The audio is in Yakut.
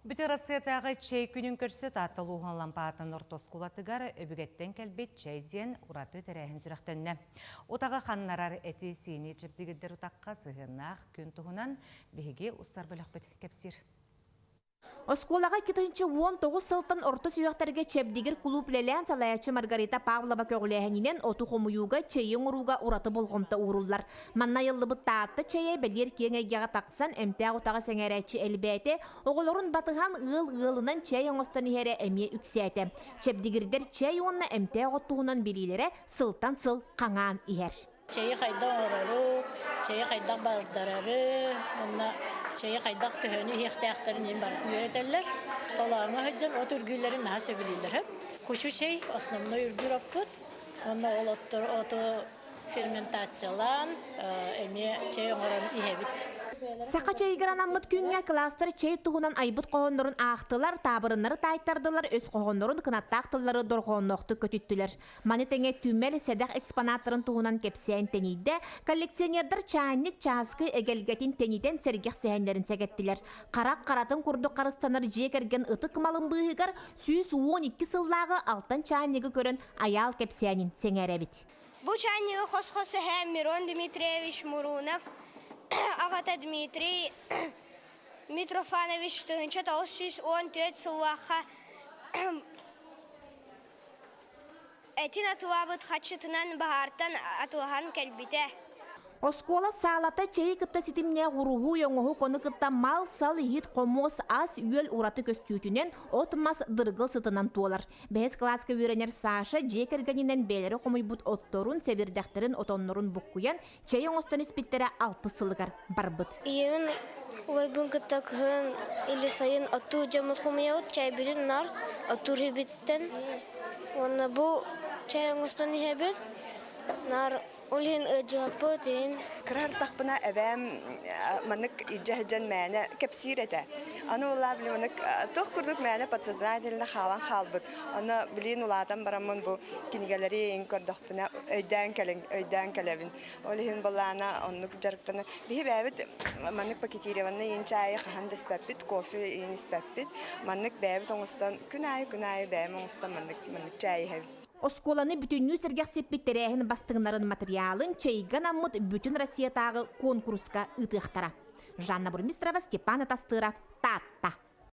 Бүтүн Арассыыйатааҕы чэй күнүн көрсө Таатта улууһун Лампаатын орто оскуолатыгар өбүгэттэн кэлбит чэй диэн ураты тэрээһин сүрэхтэннэ. Утаҕы ханнарар эти-сиини чэбдигирдэр утахха сыһыаннаах күн туһунан биһиги устар бөлөхпүт кэпсиир. Оскуолаҕа 2019 сылтан орто сүһүөхтэргэ Чэбдигир кулууп үлэлээн салайааччы Маргарита Павлова көҕүлээһининэн оту хомуйууга, чэйи оҥорууга ураты болҕомто ууруллар. Манна айыллыбыт Таатта чэйэ бэлиэр киэҥ эйгэҕэ тахсан, эмтээх утаҕы сэҥээрээччи элбээтэ, оҕолорун батыһан ыал ыалынан чэй оҥостон иһэрэ эмиэ үксээтэ. Чэбдигирдэр чэй уонна эмтээх от туһунан билиилэрэ сылтан сыл хаҥаан иһэр. Чэйи хайдах оҥорору, чэйи хайдах бардарары, уонна чэйи хайдах төһөнү иһиэхтээхтэрин иһин барытын үөрэтэллэр. Толооҥҥо сылдьан от үргүүлэрин наһаа сөбүлүүллэр. Кучу чэй основной үргүүр оппут. Уонна ол оттор оту ферментациялаан эмиэ чэй оҥорон иһэбит. Саха чэйигэр анаммыт күҥҥэ кылаастар чэй туһунан айбыт хоһооннорун аахтылар, таабырыннары таайтардылар, өс хоһооннорун кынаттаах тыллары дорҕоонноохтук көтүттүлэр. Маны тэҥэ түмэл сэдэх экспонаттарын туһунан кэпсээн тэнийдэ, коллекционердар чаанньык чааскы эгэлгэтин тэнитэн сэргэх сэһэннэрин сэгэттилэр. Харах харатын курдук харыстанар дьиэ кэргэн ытык малын быыһыгар 112 сыллааҕы алтан чаанньыгы көрөн айаал кэпсээнин сэҥээрэбит. Бу чаанньыгы хос-хос эһээ Мирон Дмитриевич Мурунов аҕата Дмитрий Митрофанович 1914 сыллаахха этин атылаабыт хаччытынан баһаартан атылаһан кэлбитэ. Оскуола саалата чэйи кытта ситимнээх уруһуй оҥоһук ону кытта мал-сал иһит хомуос ас-үөл ураты көстүүтүнэн от-мас дыргыл сытынан туолар. Бэһис кылааска үөрэнэр Саша дьиэ кэргэнинэн бэйэлэрэ хомуйбут отторун, сэбирдэхтэрин, отоннорун буккуйан чэй оҥостон испиттэрэ алтыс сылыгар барбыт. Ийэбин убайбын кытта кыһын или сайын оттуу дьоммут хомуйабыт, чэйбитин наар оттуур иһибиттэн уонна бу чэй оҥостон иһэбит наар Ол иһин ыалдьыбаппыт иһин. Кыра ардахпына эбээм маннык илдьэ сылдьан мээнэ кэпсиир этэ. Аны улаа били маннык туох курдук мээнэ подсознательно хаалан хаалбыт. Ону билигин улаатан бараммын бу кинигэлэри көрдөхпүнэ өйдөөн кэлин, өйдөөн кэлэбин. Ол иһин былаана оннук дьарыктана. Биһи бэйэбит маннык пакетированный иин чаайы хаһан да испэппит, кофе иин испэппит. Маннык бэйэбит оҥостон күн аайы күн аайы бэйэм оҥостон маннык маннык чаай иһэбин. Оскуоланы бүтүннүү сэргэхсиппит тэрээһин бастыҥнарын матырыйаалын чэйгэ анаммыт Бүтүн Россиятааҕы куонкуруска ыытыахтара. Жанна Бурмистрова, Степан Атастыров, Таатта.